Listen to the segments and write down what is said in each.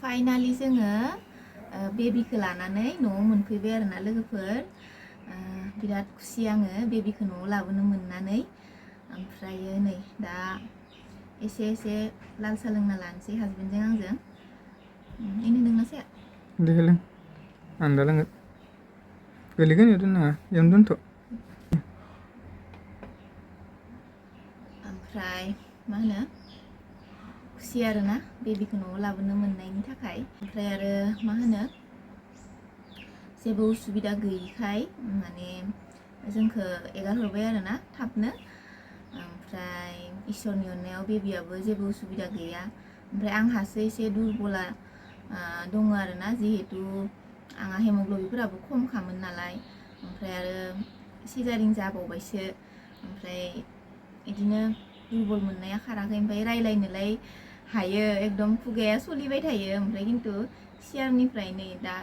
Finally जोङो बेबिखौ लानानै न'आव मोनफैबाय आरोना लोगोफोर। बिराद खुसि आङो बेबिखौ न'आव लाबोनो मोननानै। ओमफ्रायो नै दा एसे लाल साहा लोंना लानोसै हासबेन्डजों आंजों। इनि नोंना साया? दे लों, आं दा लोंगोन। गोलैगोन इयाव दोननाङा, इयावनो दोनथ'। ओमफ्राय मा होनो खुसि आरोना बेबिखौ न'आव लाबोनो मोननायनि थाखाय। ओमफ्राय आरो मा होनो जेबो उसुबिदा गैयिखाय माने जोंखौ एगारहरबाय आरोना थाबनो। ओमफ्राय इसोरनि अननायाव बेबियाबो जेबो उसुबिदा गैया। ओमफ्राय आंहासो एसे दुरबला दङ आरोना, जिहेतु आंहा हेमग्लबिनफोराबो खमखामोन नालाय। ओमफ्राय आरो सिजारिं जाबावबायसो। ओमफ्राय बिदिनो दुरबल मोननाया खाराखै। ओमफ्राय रायलायनोलाय हायो, एकदम खुगाया सलिबाय थायो। ओमफ्राय खिन्थु सियारनिफ्राय नै दा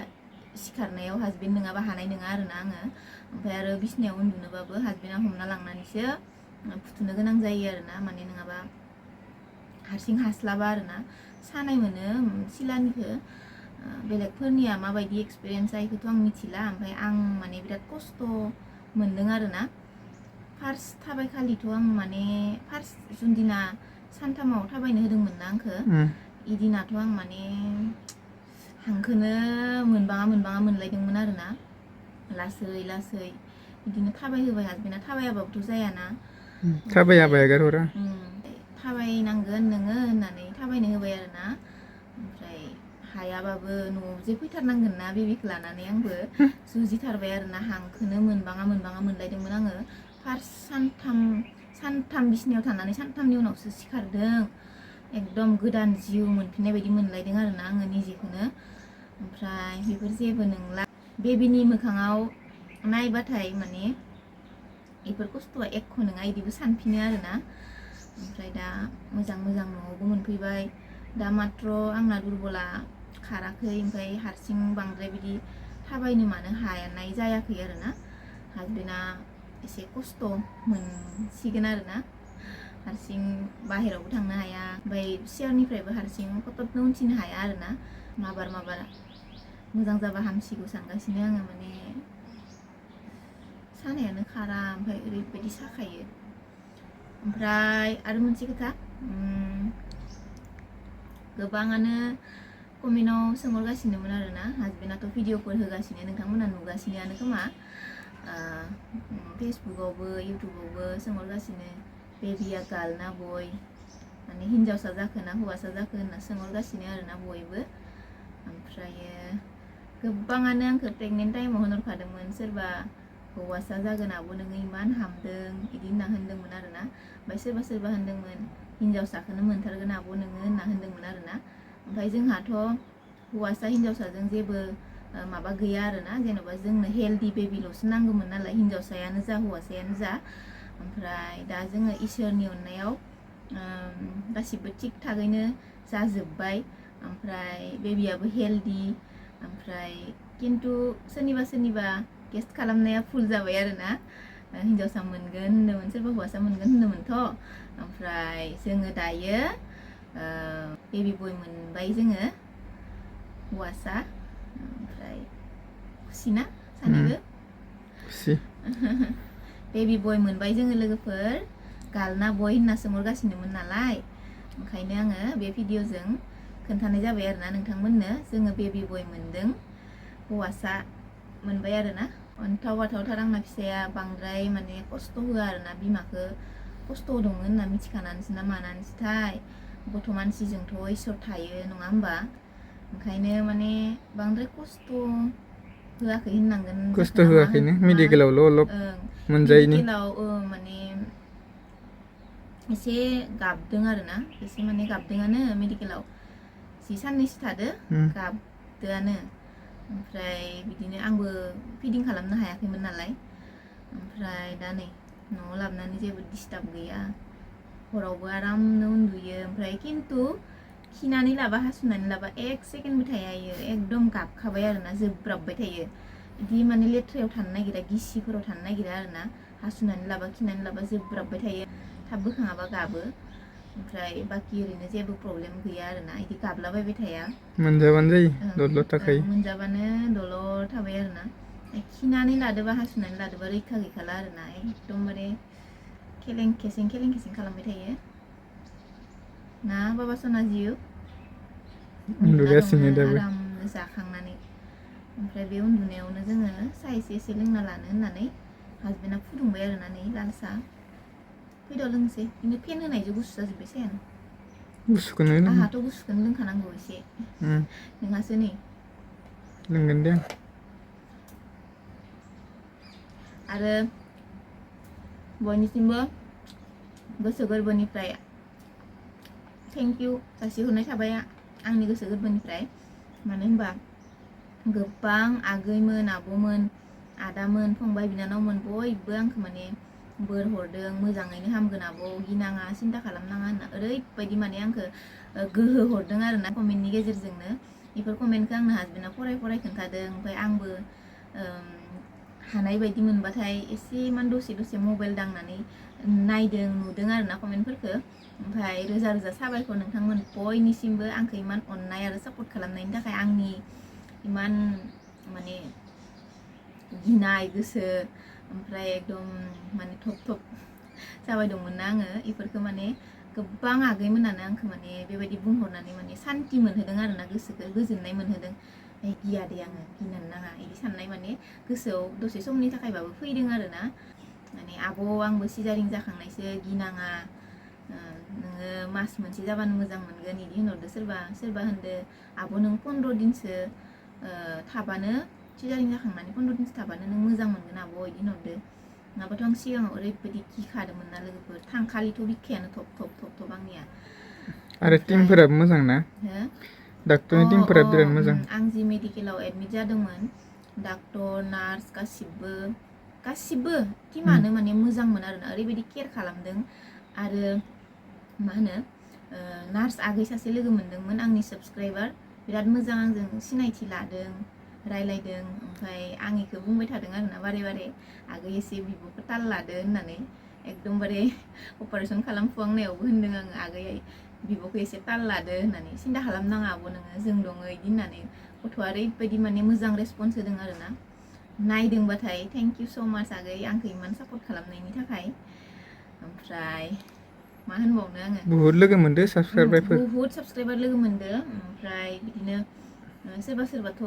सिखारनायाव हासबेन्ड नङाबा हानाय नङा आरोना आङो। ओमफ्राय आरो बिसिनायाव उन्दुनोबाबो हासबेन्डआ हमना लांनानैसो फुथुनो गोनां जायो आरोना, माने नङाबा हारसिं हास्लाबा आरोना, सानाय मोनो सिलानिखौ। बेलेगफोरनिया माबायदि एक्सपिरियेन्स जायोखौथ' आं मिथिला। ओमफ्राय आं माने बिराद खस्थ' मोनदों आरोना। फार्स्ट थाबायखालिथ' आं माने फार्स्ट जुनदिना सानथामाव थाबायनो होदोंमोन ना आंखौ, इदिनाथ' आं माने हांखोनो मोनबाङा मोनलायदोंमोन आरोना। लासै बिदिनो थाबायहोबाय हासबेन्डआ, थाबायाबाबोथ' जायाना। थाबायाबा एगारहरा। थाबायनांगोन नोङो होननानै थाबायनो होबाय आरोना। ओमफ्राय हायाबाबो न'आव जे फैथारनांगोन ना बेबिखौ लानानै आंबो जुजिथारबाय आरोना। हांखोनो मोनबाङा मोनलायदोंमोन आङो। फार्स्ट सानथाम बिसिनायाव थानानै सानथामनि उनावसो सिखारदों। एकदम गोदान जिउ मोनफिननाय बायदि मोनलायदों आरोना आङो निजेखौनो। ओमफ्राय बेफोर जेबो नंला। बेबिनि मोखाङाव नायबाथाय माने बेफोर खस्थ'आ एख' नङा इदिबो सानफिनो आरोना। ओमफ्राय दा मोजां न'आवबो मोनफैबाय। दा माथ्र' आंना दुरबला खाराखै। ओमफ्राय हारसिं बांद्राय बिदि थाबायनो मानो हानाय जायाखै आरोना। हासबेन्डआ एसे खस्थ' मोनसिगोन आरोना, हारसिं बाहेरावबो थांनो हाया। ओमफ्राय सियारनिफ्रायबो हारसिं फटकनो उन्थिनो हाया आरोना। माबार मोजां जाबा हामसिगौ सानगासिनो आङो। माने सानायानो खारा, ओमफ्राय ओरैबायदि साखायो। ओमफ्राय आरो मोनसे खोथा, गोबाङानो कमेन्टआव सोंहरगासिनोमोन आरोना। हासबेन्डआथ' भिडिअफोर होगासिनो, नोंथांमोना नुगासिनोआनो खोमा। फेसबुकआवबो इउटुबावबो सोंहरगासिनो, बेबिया गार्ल ना बय, माने हिन्जावसा जाखो ना हौवासा जाखो होनना सोंहरगासिनो आरोना बयबो। ओमफ्रायो गोबाङानो आंखौ प्रेगनेन्ट टाइमाव होनहरखादोंमोन, सोरबा हौवासा जागोन आब' नोङो इमान हामदों बिदि होनना होनदोंमोन आरोना। ओमफ्राय सोरबा होनदोंमोन हिन्जावसाखौनो मोनथारगोन आब' नोङो होनना होनदोंमोन आरोना। ओमफ्राय जोंहाथ' हौवासा हिन्जावसाजों जेबो माबा गैया आरोना, जेन'बा जोंनो हेल्दि बेबिल'सो नांगौमोन नालाय, हिन्जावसायानो जा हौवासायानो जा। ओमफ्राय दा जोङो इसोरनि अननायाव गासिबो थिग थागैनो जाजोब्बाय। ओमफ्राय बेबियाबो हेल्दि। ओमफ्राय खिन्थु सोरनिबा टेस्ट खालामनाया भुल जाबाय आरोना। हिन्जावसा मोनगोन होनदोंमोन, सोरबा हौवासा मोनगोन होनदोंमोनथ'। ओमफ्राय जोङो दायो बेबि बय मोनबाय जोङो, हौवासा। ओमफ्राय खुसिना सानैबो? खुसि। बेबि बय मोनबाय जोङो लोगोफोर। गार्ल ना बय होनना सोंहरगासिनोमोन नालाय, ओंखायनो आङो बे भिडिअजों खोन्थानाय जाबाय आरोना नोंथांमोननो। जोङो बेबि बय मोनदों, हौवासा मोनबाय आरोना। अन्थाव बाथावथार आंना फिसाया, बांद्राय माने खस्थ' होआ आरोना। बिमाखौ खस्थ' दङ होनना मिथिखानानैसो ना मानानैसोथाय, गथ' मानसिजोंथ' इसोर थायो नङा होमबा। ओंखायनो माने बांद्राय खस्थ' होआखै होननांगोन। खस्थ' होआखैनो, मेडिकेलावल' अलप मोनजायैनि। मेडिकेलाव माने एसे गाबदों आरोना, एसे माने गाबदोंआनो मेडिकेलाव। साननैसो थादो, गाबदोआनो। ओमफ्राय बिदिनो आंबो फिडिं खालामनो हायाखैमोन नालाय। ओमफ्राय दा नै न'आव लाबोनानै जेबो डिस्टार्ब गैया, हरावबो आरामनो उन्दुयो। ओमफ्राय खिन्थु खिनानै लाबा हासुनानै लाबा एक सेकेन्डबो थाया इयो, एकदम गाबखाबाय आरोना, जोब्राबबाय थायो। बिदि माने लेथ्रायाव थानो नागिरा, गिसिफोराव थानो नागिरा आरोना। हासुनानै लाबा खिनानै लाबा जोब्राबबाय थायो, थाब बोखाङाबा गाबो। ओमफ्राय बाखि ओरैनो जेबो प्रब्लेम गैया आरोना इदि गाबलाबायबाय थाया मोनजाबानो जायो दलद थाखायो मोनजाबानो दलर थाबाय आरोना खिनानै लादोबा हासुनानै लादोबा रैखा गैखाला आरोना एकदमबारे खेलें खेसें खालामबाय थायो ना बाबा सना जिउ उन्दुना दङ उन्दुगासिनो दाबो आरामनो जाखांनानै ओमफ्राय बे उन्दुनायावनो जोङो साहा एसे लोंना लानो होननानै हासबेन्डआ फुदुंबाय आरोना नै लाल साहा फैद' लोंसै बिनो फेन होनायजों गुसु जाजोब्बाय सायानो गुसुखौनो लों आंहाथ' गुसुखौनो लोंखानांगौ एसे नोंहासो नै लोंगोन दे आरो बयनिसिमबो गोसो गोरबोनिफ्राय थेंक इउ जासिहरनाय थाबाय आंनि गोसो गोरबोनिफ्राय मानो होनबा गोबां आगैमोन आब'मोन आदामोन फंबाय बिनानावमोन बयबो आंखौ माने बोर हरदों मोजाङैनो हामगोन आब' गिनाङा सिन्था खालामनाङा होनना ओरैबायदि माने आंखौ गोहो हरदों आरोना कमेन्टनि गेजेरजोंनो बेफोर कमेन्टखौ आंनो हासबेन्डआ फराय खोन्थादों ओमफ्राय आंबो हानाय बायदि मोनबाथाय एसे मान दसे मबाइल दांनानै नायदों नुदों आरोना कमेन्टफोरखौ ओमफ्राय रोजा रोजा साबायखर नोंथांमोन बयनिसिमबो आंखौ इमान अननाय आरो सापर्ट खालामनायनि थाखाय आंनि इमान माने गिनाय गोसो ओमफ्राय एकदम माने थप जाबाय दंमोन ना आङो इफोरखौ माने गोबां आगैमोनानो आंखौ माने बेबायदि बुंहरनानै माने सान्ति मोनहोदों आरोना गोसोखौ गोजोननाय मोनहोदों गिया दे आङो गिनानै नाङा बिदि साननाय माने गोसोआव दसे समनि थाखायबाबो फैदों आरोना माने आब' आंबो सिजारिं जाखांनायसो गिनाङा नोङो मास मोनसे जाबानो मोजां मोनगोन बिदि होनहरदो सोरबा होनदो आब' नों 15 दिनसो थाबानो सिजारिं जाखांनानै 15 दिनसो थाबानो नों मोजां मोनगोन आब' बिदि होनहरदो नङाबाथ' आं सिगाङाव ओरैबायदि गिखादोंमोन ना लोगोफोर थांखालिथ' बिखायानो थप आंनिया आरो टिमफोराबो मोजां ना डाक्टरनि टिमफोरा बिराद मोजां आं जि मेडिकेलाव एडमिट जादोंमोन डाक्टर नार्स गासिबो टिमानो माने मोजांमोन आरोना ओरैबायदि केयार खालामदों आरो मा होनो नार्स आगै सासे लोगो मोनदोंमोन आंनि साबसक्राइबार बिराद मोजां आंजों सिनायथि लादों रायलायदों ओमफ्राय आं इखौ बुंबाय थादों आरोना बारे आगै एसे बिब'खौ ताल लादो होननानै एकदमबारे अपारेसन खालामफुहांनायावबो होनदों आङो आगै बिब'खौ एसे ताल लादो होननानै सिन्था खालामनाङा आब' नोङो जों दङ बिदि होननानै गथ'आ ओरैबायदि माने मोजां रेसपन्स होदों आरोना नायदोंबाथाय थेंक इउ स' माच आगै आंखौ इमान सापर्ट खालामनायनि थाखाय ओमफ्राय मा होनबावनो आङो बुहुत लोगो मोनदो साबसक्राइबारफोर बुहुत साबसक्राइबार लोगो मोनदो ओमफ्राय बिदिनो सोरबाथ'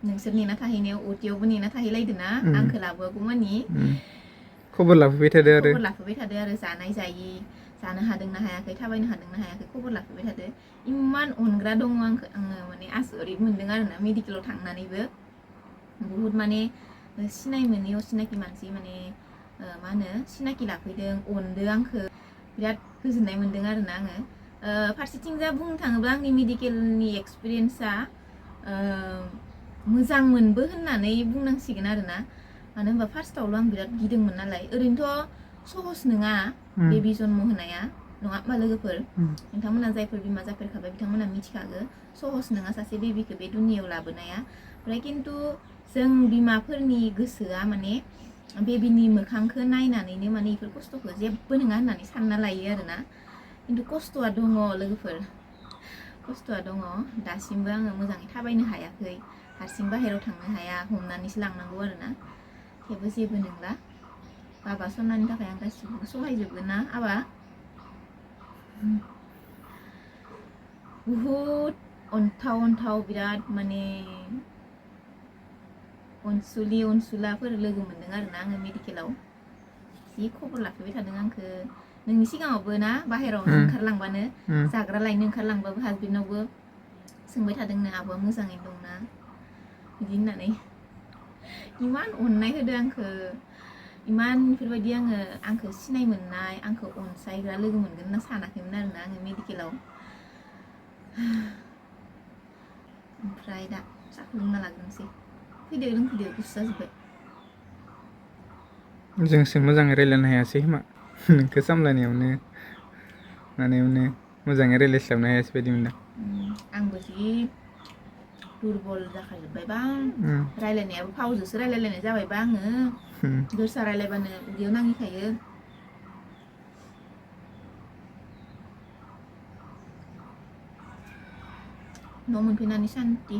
नोंसोर नेना थाहैनायाव अटियावबो नेना थाहैलायदो ना आंखौ लाबोआगौ मानि खबर लाफैबाय थादो आरो जानाय जायि जानो हादोंना हायाखै थाबायनो हादोंना हायाखै खबर लाफैबाय थादो इमान अनग्रा दङ आङो माने आसरित मोनदों आरोना मेडिकेलाव थांनानैबो बुहुत माने सिनाय मोनै असिनाखि मानसि माने मा होनो सिनाखि लाफैदों अनदो आंखौ बिराद गोजोननाय मोनदों आरोना आङो फारसेथिंजा बुंनो थाङोब्ला आंनि मेडिकेलनि एक्सपिरियेन्सा मोजांमोनबो होननानै बुंनांसिगोन आरोना मानो होनबा फार्स्टआवल' आं बिराद गिदोंमोन नालाय ओरैनोथ' सहस नङा बेबि जन्म होनाया नङा होमबा लोगोफोर नोंथांमोना जायफोर बिमा जाफेरखाबाय बिथांमोना मिथिखागो सहस नङा सासे बेबिखौ बे दुनियाव लाबोनाया ओमफ्राय खिन्थु जों बिमाफोरनि गोसोआ माने बेबिनि मोखांखौ नायनानैनो माने बेफोर खस्थ'खौ जेबो नङा होननानै सानना लायो आरोना खिन्थु खस्थ'आ दङ लोगोफोर खस्थ'आ दङ दासिमबो आङो मोजाङै थाबायनो हायाखै हारसिं बाहेरायाव थांनो हाया हमनानैसो लांनांगौ आरोना थेवबो जेबो नंला बाबा सनानि थाखाय आं गासिबो सहायजोबगोन ना आबा बुहुद अन्थाव बिराद माने अनसुलाफोर लोगो मोनदों आरोना आङो मेडिकेलाव जि खबर लाफैबाय थादों आंखौ नोंनि सिगाङावबो ना बाहेरायाव ओंखारलांबानो जाग्रा लायनो ओंखारलांबाबो हासबेन्डनावबो सोंबाय थादोंनो आब'आ मोजाङै दंना बिदि होननानै इमान अननाय होदो आंखौ इमान बेफोरबायदि आंखौ सिनाय मोननाय आंखौ अनसायग्रा लोगो मोनगोन होनना सानाखैमोन आरोना आङो मेडिकेलाव ओमफ्राय दा साहा लोंना लाग्रोनोसै फैदो लोंफैदो गुसु जाजोब्बाय जोंसो मोजाङै रायज्लायनो हायासै खोमा नोंखौ सामलायनायावनो मानायावनो मोजाङै रायज्लायस्लाबनो हायासै बायदि मोनदों आंबो जि दुरबल जाखाजोब्बायबा रायलायनायाबो फावजोंसो रायलायलायनाय जाबायबा आङो दस्रा रायलायबानो उदैयाव नांहैखायो न' मोनफैनानै सान्ति